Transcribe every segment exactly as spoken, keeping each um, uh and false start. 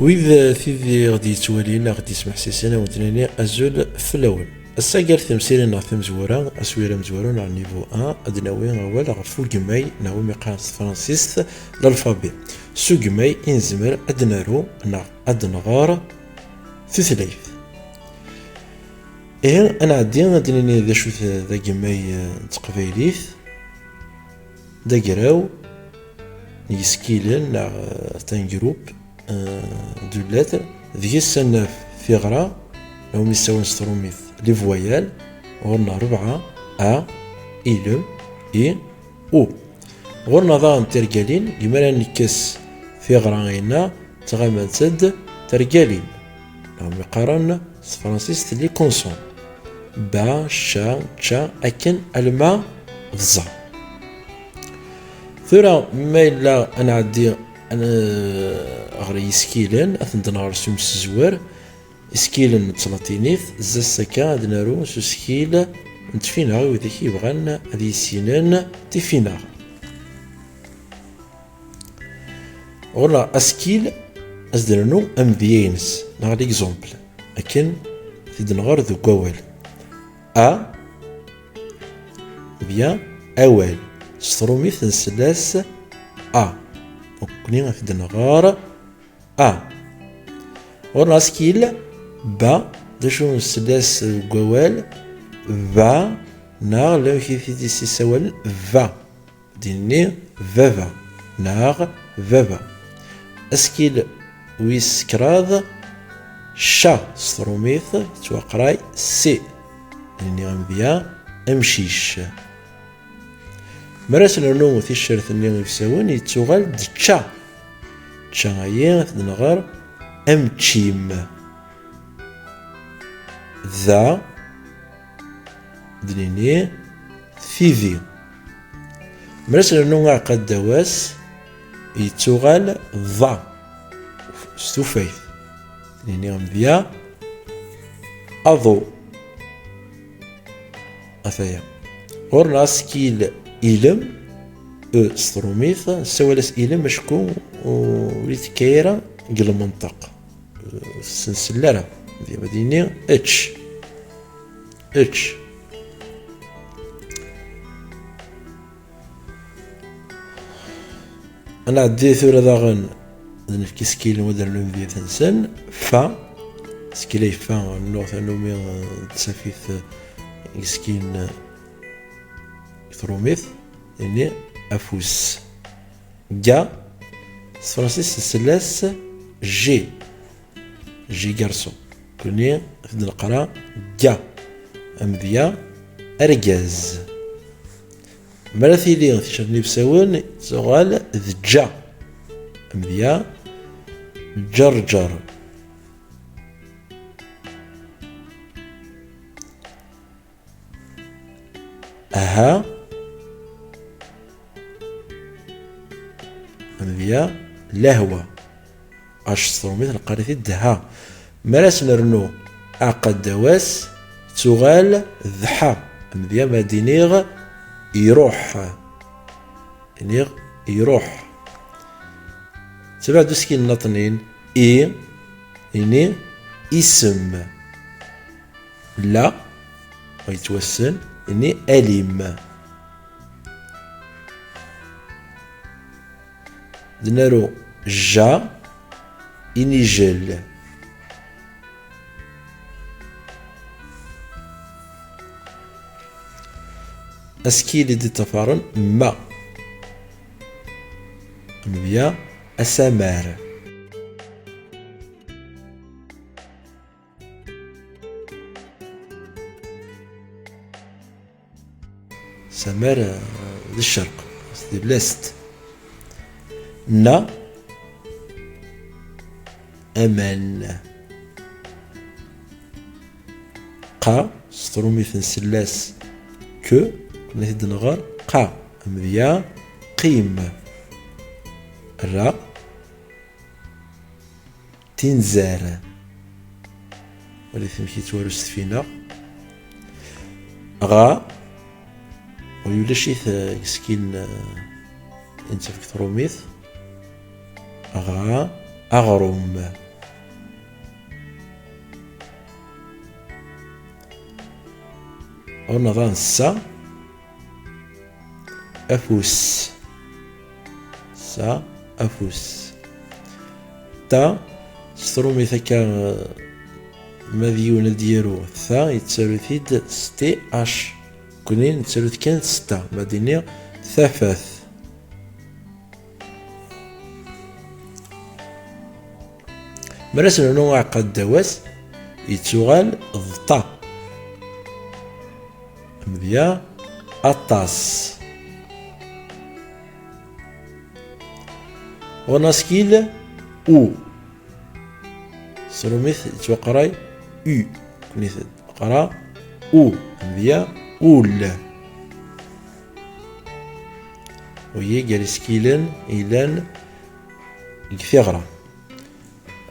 Wid, eh, tid i ɣ-d-yettwalin, a ɣ-d-yesmeḥsisen, a wen-d-nini azul fell-awen. Ass-a, gar temsirin neɣ tamezwura, aswir amezwaru neɣ niveau un, ad d-nawi awal ɣef ugemmay, neɣ umi qqaren s tefransist l'alphabet. S ugemmay i nezmer ad d-naru neɣ ad d-nɣer tutlayt. Ihi, ad nɛeddi ad d-nini d acu-t d agemmay, eh, n teqbaylit. D agraw n yiskilen neɣ, eh, c'est un groupe, eh, de lettres, deg-s ad naf tiɣra, neɣ umi ssawalen s trumit les voyelles, ɣur-neɣ rebɛa: a, ilem, i, u. Ɣur-neɣ daɣen tirgalin, imi ara nekkes tiɣra-inna, ttɣamant-d tergalin, neɣ mi qqaren s tefransist les consonnes. Ba, ca, ca, akken alma d ẓa. Tura, ma yella ad nɛeddi, eh, ɣer yiskilen, ad ten-d-nɣer s umsezwer. Iskilen n tlatinit, zdat-s akka ad naru s uskil n tfinaɣ i wid i yebɣan ad yissinen tifinagh. Ɣur-neɣ askil, ad s-d-nernu amedya-ines, neɣ l'exemple, akken t-id-nɣer deg wawal. A, bien, awal. S trumit nsell-as a. Nekkni ad t-id-nɣer a. Ɣur-neɣ askil, ba, d acu nsell-as deg wawal? Ba, neɣ lamek i t-id-issawalen? Va. Dinni baba, neɣ baba. Askil wis kraḍ, ca s trumit, yettwaqray si. Dinni amedya, amcic. Mi ara s-nernu ticcert-nni ibsawen, yettuɣal d čča. Čča-ayi, ad t-nɣer amččim. Da, d-nini tidi. Mi ara s-nernu aɛeqqa ddaw-as, yettuɣal ḍa s tufayt. D-nini amedya aḍu. Ataya. Ɣur-neɣ askil ilem, e s trumit, nessawal-as ilem acku ur yettekka ara deg lmenṭeq. Ur s-nsell ara. Dima ad yini ečč. Ečč. Ad nɛeddi tura daɣen ad nefk isekkilen wa d-rnu amedya-nsen. Fa, asekkil-a yeffa, rnuɣ tanumi, eh, d tasafit, eh, deg isekkilen, eh, deg trumit, ini afus. Ga, s tefransist nsell-as G. G garçon. Kuni ad neqra ga. Amedya argaz. Mi ara tili ticcert n yibsawen, tuɣal d ǧa. Amedya ǧerǧer. Aha. Amedya lahwa. Ac s trumit neqqar-it-id ha. Mi ara s-nernu aɛeqqa ddaw-as, tuɣal d ḥa. Amedya ma d-iniɣ iruḥ. Iniɣ iruḥ. Tabeɛd uskil n laṭnin, i, ini isem. La, wa yettwassen, ini alim. D-naru ja, inijel. Askil i d-iṭṭafaren ma. Amedya asamar. Samar, eh, d ccerq, d l'est. Na, aman. Qa, s trumit nsell-as ke, kna t-id-nɣer qa. Amedya, qim. Ra, tinzar. Walit amek yettwaru s tfinaɣ. Ɣa, ur ulac-it, eh, deg isekkilen, eh, i nettaf deg trumit. Ɣa, aɣrum. Ɣur-neɣ daɣen sa, afus. Sa, afus. Ta, s trumit akka, eh, ma d yiwen ad d-yaru ta, yettaru-t-id s T H. Nekkni nettaru-t kan s ta, ma d-iniɣ tafat. Mi ara s-nernu aɛeqqa ddaw-as, yettuɣal d ṭa. Amedya, aṭas. Ɣur-neɣ askil u. S trumit yettwaqray u. Nekkni neqqar u. Amedya, ul. Wigi gar iskilen yellan deg tiɣra.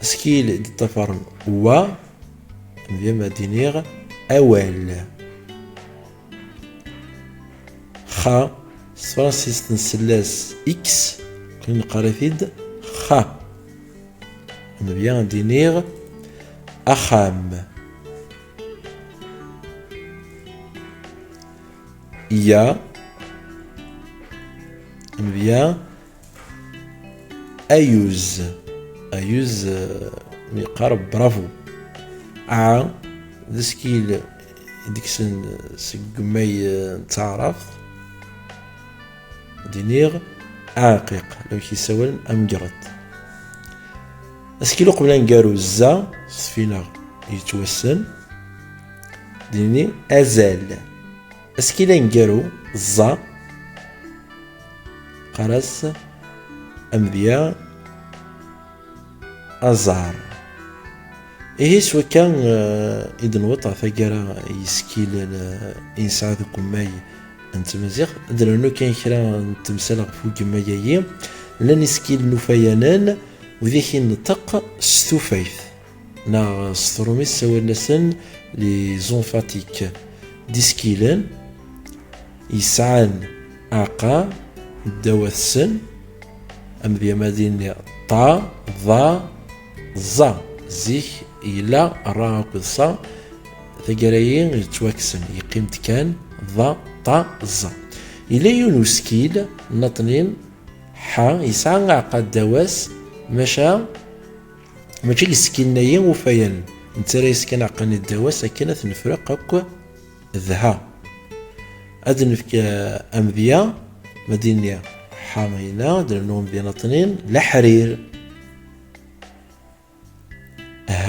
Askil i d-iṭṭafaren wa, amedya ma d-iniɣ awal. Xa, s tefransist nsell-as X, nekkni neqqar-it-id xa. Amedya ad d-iniɣ axxam. Ya, amedya ayuz. Ayuz, eh, mi yeqqar bravo. A, d askil i d-kksen seg umay, eh, n taɛrabt. D-iniɣ aɛqiq, la k-yessawalen amgerḍ. Askil uqbel aneggaru, za, s tfinaɣ yettwassen. D-nini azal. Askil aneggaru, ẓa, qqar-as amedya, aẓar. Ihi s wakka, eh, i d-nweṭ ɣer taggara n yiskilen, eh, i nesɛa deg umay n tmaziɣt. Ad d-nernu kan kra n temsal ɣef ugemmay-agi. Llan iskilen ufayanen, widak i nneṭṭeq s tufayt, neɣ s trumit ssawalen-asen les emphatiques, d iskilen yesɛan aɛeqqa ddaw-atsen, amedya ma d-iniɣ ṭa, ḍa, ẓa. Zik yella ṛa akked ṣa, taggara-yi yettwakksen, yeqqim-d kan ḍa, ṭa, ẓa. Yella yiwen uskil nniḍnin, ḥa, yesɛa aɛeqqa ddaw-as, maca mačči deg iskilen-agi ufayanen, nettarra-yas kan aɛeqqa-nni ddaw-as akken ad t-nefreq akk d ha. Ad d-nefk, eh, amedya, ma d-nini ḥa hina, ad d-nernu amedya nniḍnin, leḥrir.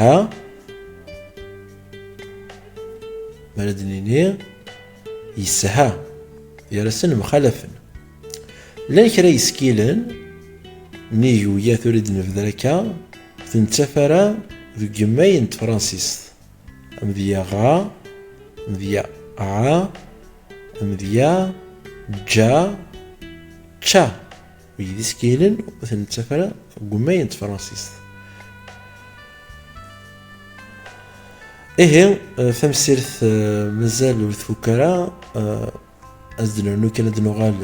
Ha, ma ara d-nini yesha, gar-asen mxalafen. Llan kra iskilen, nnig uyat ur i d-nebder akka, ur ten-nettaf ara deg umay n tefransist. Amedya ɣa, amedya ɛa, amedya ǧa, ča. Wigi d iskilen ur ten-nettaf ara deg umay n tefransist. Ihi, eh, tamsirt, eh, mazal ur tfukk ara, eh, ad d-nernu kan ad nuɣal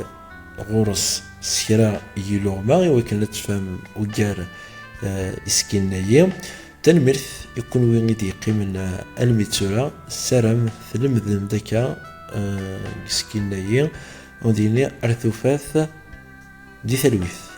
ɣur-s s kra n yiluɣma i wakken ad tefhem ugar, eh, iskilen-agi. Tanemmirt i kunwi i d-yeqqimen, eh, almi d tura. Ssaram tlemdem-d akka, eh, deg iskilen-agi, ur d-yini ar tufat di talwit.